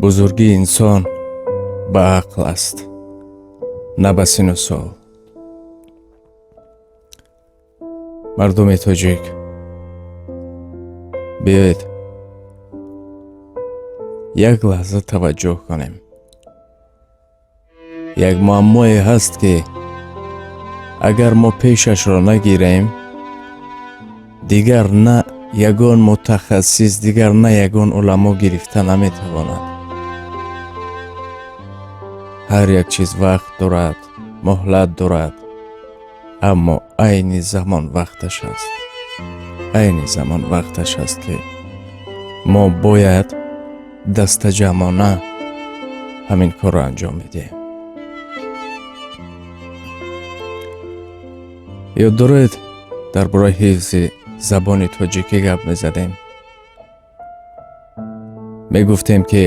Бузургии инсон ба ақл аст, на ба сину сол. Мардуми тоҷик, биёед як лаҳза таваҷҷӯҳ кунем. Як муаммое ҳаст, ки агар мо пешашро нагирем, дигар на ягон мутахассис, дигар на ягон уламо гирифта наметавонад. Ҳар як чиз вақт дорад, муҳлат дорад, аммо айни замон вақташ аст, айни замон вақташ аст, ки мо бояд дастаҷамъона ҳамин корро анҷом медиҳем. Ёд доред, дар бораи ҳифзи забони тоҷикӣ гап мезадем? Мегуфтем, ки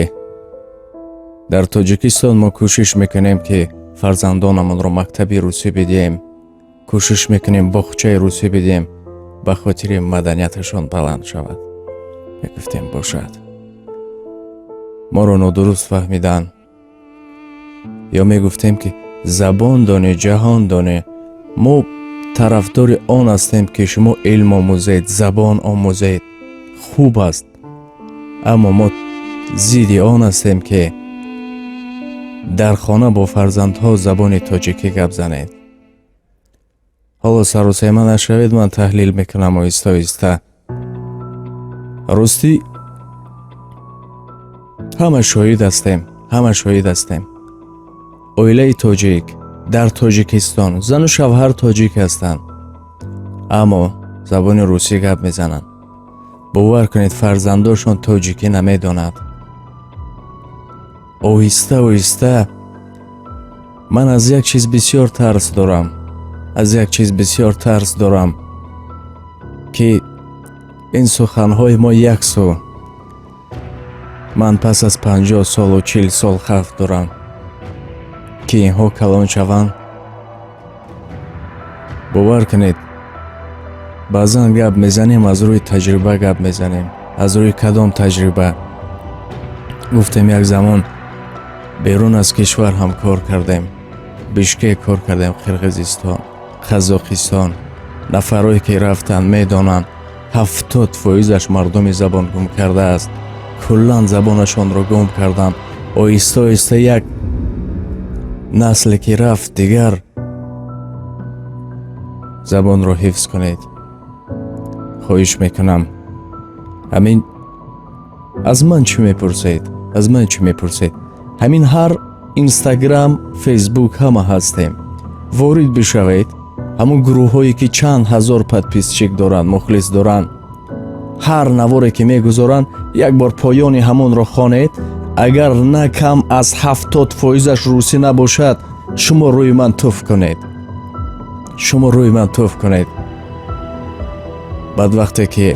дар Тоҷикистон мо кӯшиш мекунем, ки фарзандонамонро мактаби русӣ бидиҳем, кӯшиш мекунем, боғчаи русӣ бидиҳем, ба хотири маданияташон баланд шавад. Мегуфтем, бошад, моро нодуруст фаҳмиданд. Ё мегуфтем, ки забон донӣ, ҷаҳон донӣ. Мо тарафдори он ҳастем, ки шумо илм омӯзед, забон омӯзед, хуб аст, аммо мо зидди он ҳастем, ки дар хона бо фарзандҳо забони тоҷикӣ гап занед. Ҳоло сарусема нашавед, ман таҳлил мекунам оҳиста оҳиста. Ростӣ, ҳама шоҳид ҳастем, ҳама шоҳид ҳастем. Оилаи тоҷик дар Тоҷикистон, зану шавҳар тоҷик ҳастанд, аммо забони русӣ гап мезананд. Бовар кунед, фарзандошон тоҷикӣ намедонад. Оҳиста оҳиста ман аз як чиз бисёр тарс дорам, аз як чиз бисёр тарс дорам, ки ин суханҳои мо як сӯ, ман пас аз 50 солу 40 сол хавф дорам, ки инҳо калон шаванд. Бовар кунед, баъзан гап мезанем, аз рӯи таҷриба гап мезанем. Аз рӯи кадом таҷриба? Гуфтем, як замон берун аз кишвар ҳам кор кардем, Бишкек кор кардем, Қирғизистон, Қазоқистон. Нафарое ки рафтанд, медонанд, 70 фоизаш мардуми забон гум кардааст, куллан забонашонро гум карданд. Оҳиста оҳиста як насле ки рафт, дигар забонро ҳифз кунед, хоҳиш мекунам. Ҳамин аз ман чӣ мепурсед? Аз ман чӣ мепурсед? Ҳамин ҳар Инстаграм, Фейсбук ҳама ҳастем, ворид бишавед. Ҳамун гурӯҳҳое ки чанд ҳазор подписчик доранд, мухлис доранд, ҳар наворе ки мегузоранд, як бор поёни ҳамонро хонед. Агар на кам аз 70 фоизаш русӣ набошад, шумо рӯи ман туф кунед, шумо рӯи ман туф кунед. Баъд вақте ки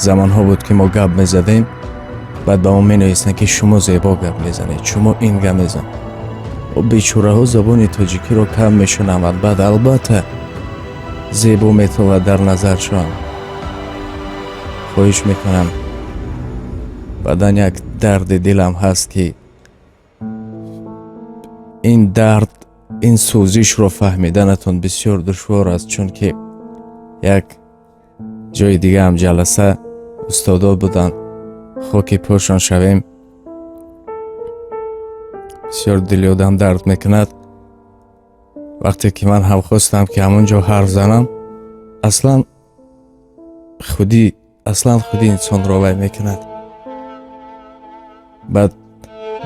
замонҳо буд, ки мо гап мезадем, баъд ба мо менависанд, ки шумо зебо гап мезанед, шумо ин гап мезан. Бечораҳо забони тоҷикиро кам мешунаванд, баъд албатта зебо метовад дар назаршон. Хоҳиш мекунам, баъдан як дарди дилам ҳаст, ки ин дард, ин сӯзишро фаҳмиданатон бисёр душвор аст, чунки як ҷои дигаам ҷаласа устодо буданд, хоки пошон шавем. Бисёр дили одам дард мекунад. Вақте ки ман ҳам хостам, ки ҳамон ҷо ҳарф занам, аслан худи инсонро вай мекунад. Баъд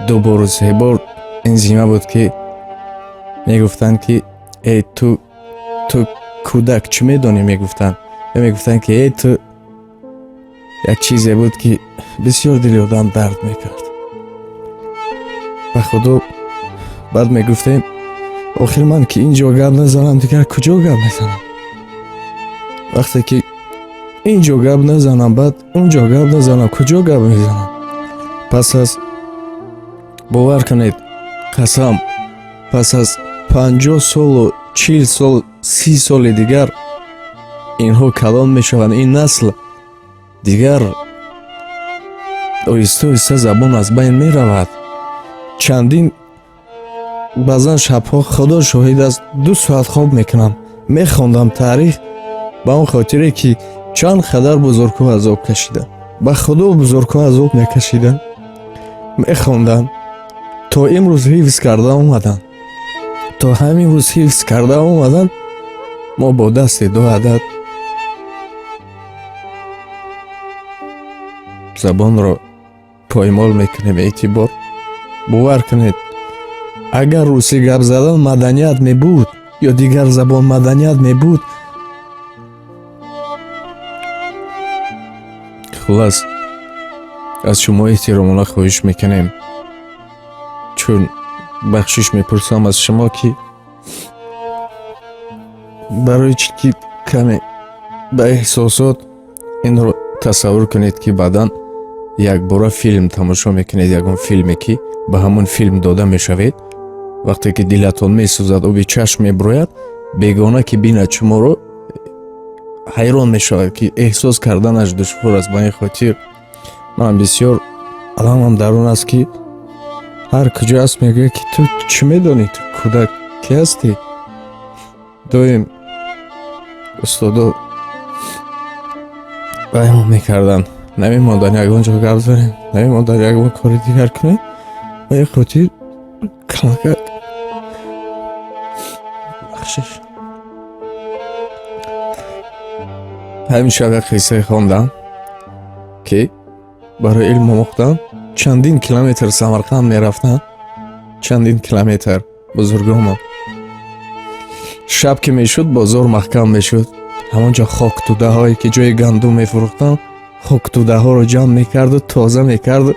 ду бору се бор ин зима буд, ки мегуфтанд, ки эй ту кӯдак, чӣ медонӣ, мегуфтанд, ё мегуфтанд, ки эй ту. Як чизе буд, ки бисёр дили одам дард мекард, ба худо. Баъд мегуфтем: охир ман ки ин ҷо гап назанам, дигар куҷо гап мезанам? Вақте ки ин ҷо гап назанам, баъд он ҷо гап назанам, куҷо гап мезанам? Пас аз, бовар кунед, қасам, пас аз 50 солу 40 сол, 30 соли дигар инҳо калон мешаванд, ин насл дигар. Оҳиста оҳиста забон аз байн меравад. Чандин баъзан шабҳо, Худо шоҳид аст, 2 соат хоб мекунам, мехондам таърих, ба он хотире ки чанд қадар бузургҳо азоб кашиданд. Ба Худо, бузургҳо азоб мекашиданд, мехонданд, то имрӯз ҳифз карда омаданд, то ҳамин рӯз ҳифз карда омаданд. Мо бо дасти ду адад забонро поймол мекунем. Эътибор, бовар кунед, агар русӣ гап задан маданият мебуд ё дигар забон маданият мебуд. Хулас, аз шумо эҳтиромона хоҳиш мекунем, чун бахшиш мепурсам аз шумо, ки барои чӣ ки каме ба эҳсосот инро тасаввур кунед, ки баъдан якбора филм тамошо мекунед, ягон филме ки ба ҳамон филм дода мешавед, вақте ки дилатон месӯзад, оби чашм мебурояд, бегона ки бинад шуморо, ҳайрон мешавад, ки эҳсос карданаш душвор аст. Ба ин хотир ман бисёр аламам дар он аст, ки ҳар куҷо аст, мегӯяд, ки ту чӣ медонӣ, ту кӯдак ки ҳастӣ. Доим устодо баён мекарданд, намемонданд ягон ҷо гап занем, намемонданд ягон кори дигар кунем. Ба ин хотир камакак бахшиш. Ҳамин шаб як қиссае хондам, ки барои илм омӯхтан чандин километр Самарқанд мерафтанд, чандин километр бузургомон. Шаб ки мешуд, бозор маҳкам мешуд. Ҳамон ҷо хоктӯдаҳое ки ҷои гандум мефурӯхтанд, хоктӯдаҳоро ҷамъ мекарду тоза мекарду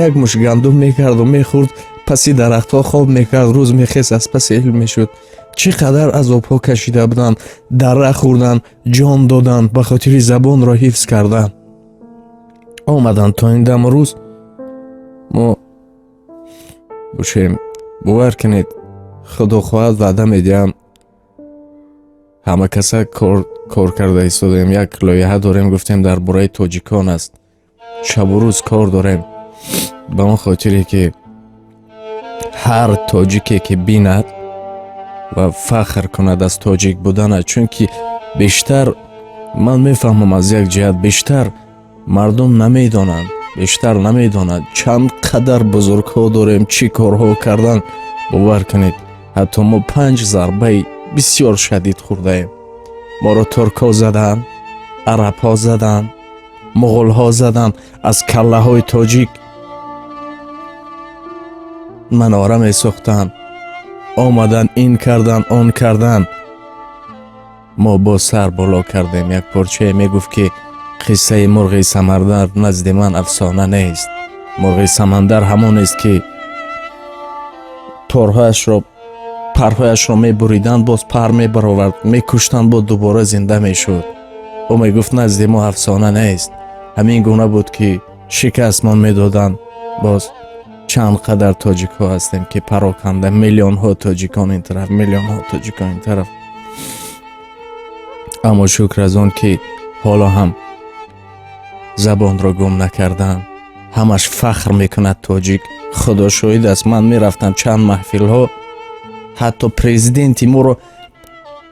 як муш гандум мекарду мехӯрд, паси дарахтҳо хоб мекард, рӯз мехест, аз паси илм мешуд. Чӣ қадар азобҳо кашида буданд, дарра хӯрданд, ҷон доданд ба хотири забонро ҳифз кардан. Омаданд то ин даму рӯз мо бошем. Бовар кунед, Худо хоҳад, ваъда медиҳам, ҳама каса кор карда истодаем. Як лоиҳа дорем, гуфтем, дар бораи тоҷикон аст. Шабу рӯз кор дорем, ба он хотире ки ҳар тоҷике ки бинад ва фахр кунад аз тоҷик будана. Чунки бештар ман мефаҳмам, аз як ҷиҳат бештар мардум намедонанд, бештар намедонанд чанд қадар бузургҳо дорем, чӣ корҳо кардан. Бовар кунед, ҳатто мо панҷ зарбаи бисёр шадид хӯрдаем. Моро туркҳо заданд, арабҳо заданд, муғулҳо заданд, аз каллаҳои тоҷик манора месохтанд, омаданд, ин карданд, он карданд. Мо бо сар боло кардем. Як порчае мегуфт, ки қиссаи мурғи самандар назди ман афсона нест. Мурғи самандар ҳамонест, ки торҳояшро, парҳояшро мебуриданд, боз пар мебаровард, мекуштанд, боз дубора зинда мешуд. Ӯ мегуфт, назди мо афсона нест. Ҳамин гуна буд, ки шикастмон медоданд, боз чанд қадар тоҷикҳо ҳастем, ки пароканда, миллионҳо тоҷикон ин тараф, миллионҳо тоҷикон ин тараф. Аммо шукр аз он ки ҳоло ҳам забонро гум накардан. Ҳамаш фахр мекунад тоҷик. Худо шоҳид аст, ман мерафтам чанд маҳфилҳо, ҳатто президенти моро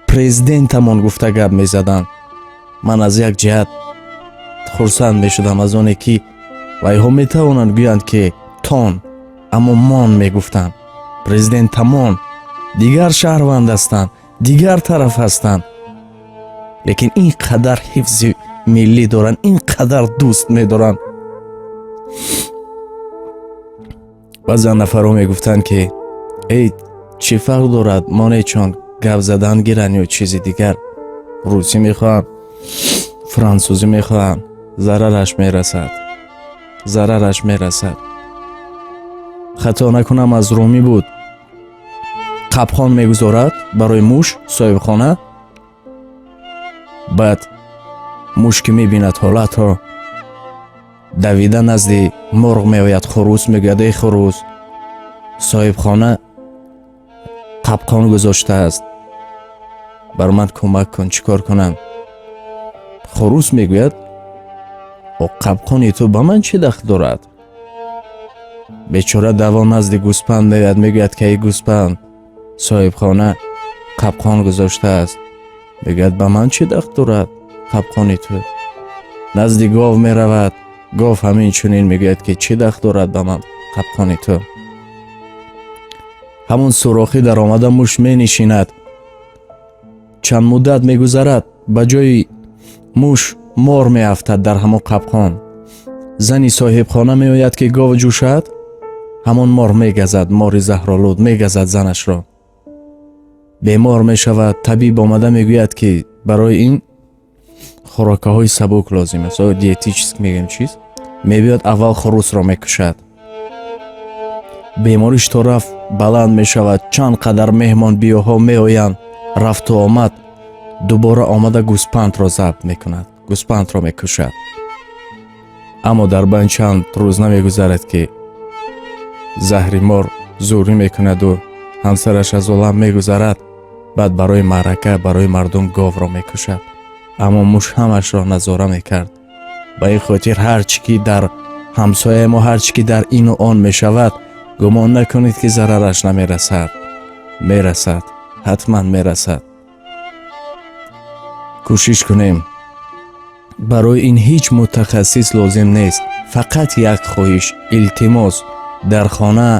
президентамон гуфта гап мезаданд. Ман аз як ҷиҳат хурсанд мешудам аз оне ки вайҳо метавонанд гӯянд, ки тон, аммо мон мегуфтанд, президентамон. Дигар шаҳрванд ҳастанд, дигар тараф ҳастанд, лекин ин қадар ҳифзи миллӣ доранд, ин қадар дӯст медоранд. Баъзан нафарҳо мегуфтанд, ки эй, чӣ фарқ дорад, монечон гап задан гиранд ё чизи дигар, русӣ мехоҳанд, франсузӣ мехоҳанд. Зарараш мерасад, зарараш мерасад. Хато накунам, аз Румӣ буд, қапқон мегузорад барои муш соҳибхона. Баъд муш ки мебинад ҳолатро, давида назди мурғ меояд. Хурӯс мегӯяд: «Эй хурӯс, соҳибхона қапқон гузоштааст, бар ман кӯмак кун, чӣ кор кунам?» Хурӯс мегӯяд: «О, қапқони ту ба ман чӣ дахл дорад?» Бечора давон назди гӯспанд меояд, мегӯяд, ки эй гӯспанд, соҳибхона қапқон гузоштааст. Мегӯяд, ба ман чӣ дахл дорад қапқони ту? Назди гов меравад, гов ҳамин чунин мегӯяд, ки чӣ дахл дорад ба ман қапқони ту? Ҳамон сурохӣ даромада муш менишинад. Чанд муддат мегузарад, ба ҷои муш мор меафтад дар ҳамон қапқон. Зани соҳибхона меояд, ки гов ҷӯшад, ҳамон мор мегазад, мори заҳролуд мегазад занашро. Бемор мешавад. Табиб омада мегӯяд, ки барои ин хӯрокаҳои сабук лозим аст, диетический мегӯем чиз. Мебиёд, аввал хурусро мекушад. Бемориш то рафт баланд мешавад. Чанд қадар меҳмон биёҳо меоянд, рафту омад, дубора омада гӯспандро забт мекунад, гӯспандро мекушад. Аммо дар байн чанд рӯз намегузарад, ки заҳри мор зӯрӣ мекунаду ҳамсараш аз олам мегузарад. Баъд барои маърака, барои мардум говро мекушад. Аммо муш ҳамашро назора мекард. Ба ин хотир ҳар чӣ ки дар ҳамсояи мо, ҳар чӣ ки дар ину он мешавад, гумон накунед, ки зарараш намерасад. Мерасад, ҳатман мерасад. Кӯшиш кунем. Барои ин ҳеҷ мутахассис лозим нест. Фақат як хоҳиш, илтимос: дар хона,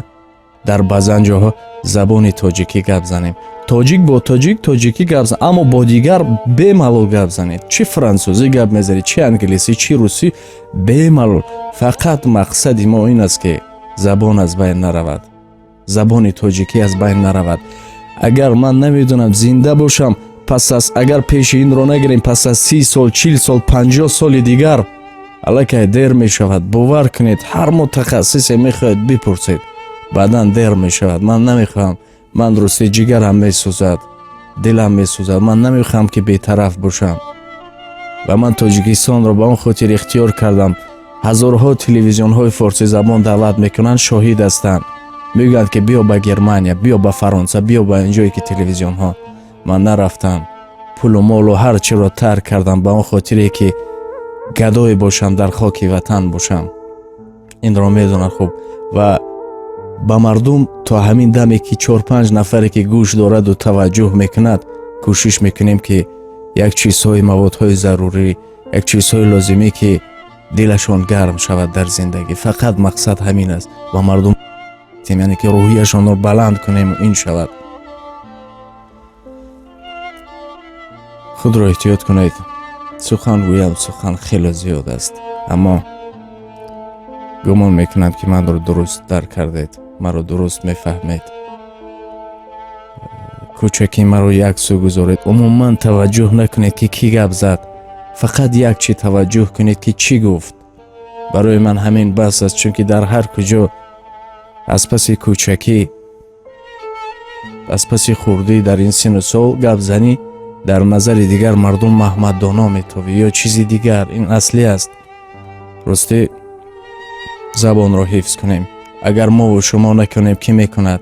дар баъзан ҷоҳо забони тоҷикӣ гап занем. Тоҷик бо тоҷик тоҷикӣ гап зан, аммо бо дигар бемалол гап занед. Чӣ франсузӣ гап мезанед, чӣ англисӣ, чӣ русӣ, бемалол. Фақат мақсади мо ин аст, ки забон аз байн наравад, забони тоҷикӣ аз байн наравад. Агар ман намедонам, зинда бошам, пас аз, агар пеши инро нагирем, пас аз 30 сол, 40 сол, 50 соли дигар аллакай дер мешавад. Бовар кунед, ҳар мутахассисе мехоҳед бипурсед, баъдан дер мешавад. Ман намехоҳам, ман рости ҷигарам месӯзад, дилам месӯзад. Ман намехоҳам, ки бетараф бошам ва ман Тоҷикистонро ба он хотир ихтиёр кардам. Ҳазорҳо телевизионҳои форсизабон даъват мекунанд, шоҳид ҳастанд, мегӯянд, ки биё ба Германия, биё ба Фаронса, биё ба ин ҷое ки телевизионҳо. Ман нарафтам, пулу молу ҳар чиро тарк кардам ба он хотире, ки гадое бошам, дар хоки ватан бошам. Инро медонад хуб ва ба мардум то ҳамин даме, ки чор-панҷ нафаре, ки гӯш дораду таваҷҷӯҳ мекунад, кӯшиш мекунем, ки як чизҳои, маводҳои зарурӣ, як чизҳои лозимӣ, ки дилашон гарм шавад дар зиндагӣ. Фақат мақсад ҳамин аст, ба мардум, яъне ки рӯҳияшонро баланд кунем. Ин шавад. Худро эҳтиёт кунед. Сухан гӯям, сухан хеле зиёд аст, аммо гумон мекунам, ки манро дуруст дарк кардед, маро дуруст мефаҳмед. Кӯчаки маро як сӯ гузоред, умуман таваҷҷӯҳ накунед, ки кӣ гап зад. Фақат як чӣ таваҷҷӯҳ кунед, ки чӣ гуфт. Барои ман ҳамин бас аст, чунки дар ҳар куҷо аз паси кӯчакӣ, аз паси хурдӣ, дар ин сину сол гап занӣ, дар назари дигар мардум Маҳмаддоно метовӣ ё чизи дигар. Ин аслӣ аст. Ростӣ, забонро ҳифз кунем. Агар мову шумо накунем, кӣ мекунад?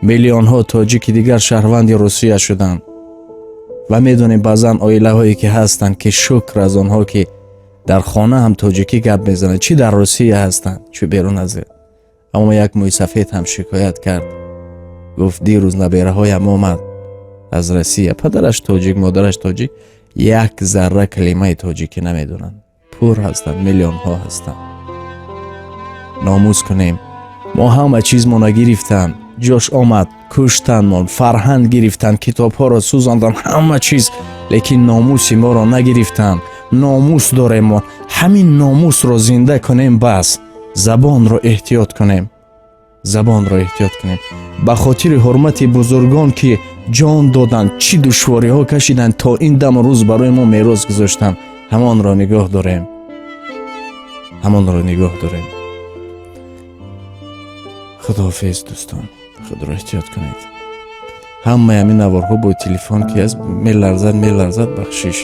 Миллионҳо тоҷики дигар шаҳрванди Русия шуданд ва медонем, баъзан оилаҳое ки ҳастанд, ки шукр аз онҳо, ки дар хона ҳам тоҷикӣ гап мезананд, чӣ дар Русия ҳастанд, чӣ берун аз. Аммо як мӯйсафед ҳам шикоят кард, гуфт: дирӯз набераҳоям омад аз Россия, падараш тоҷик, модараш тоҷик, як зарра калимаи тоҷикӣ намедонанд. Пур ҳастанд, миллионҳо ҳастанд. Номус кунем. Мо ҳама чизмона гирифтанд, ҷош омад, куштанмон, фарҳанг гирифтанд, китобҳоро сӯзонданд, ҳама чиз, лекин номуси моро нагирифтанд. Номус дорем мо, ҳамин номусро зинда кунем, бас. Забонро эҳтиёт кунем, забонро эҳтиёт кунем ба хотири ҳурмати бузургон, ки ҷон доданд, чӣ душвориҳо кашиданд, то ин даму рӯз барои мо мерос гузоштанд. Ҳамонро нигоҳ дорем, ҳамонро нигоҳ дорем. Худоҳофиз, дӯстон, худро эҳтиёт кунед. Ҳамаи ҳамин наворҳо бо телефон ки аст, меларзад, меларзад, бахшиш.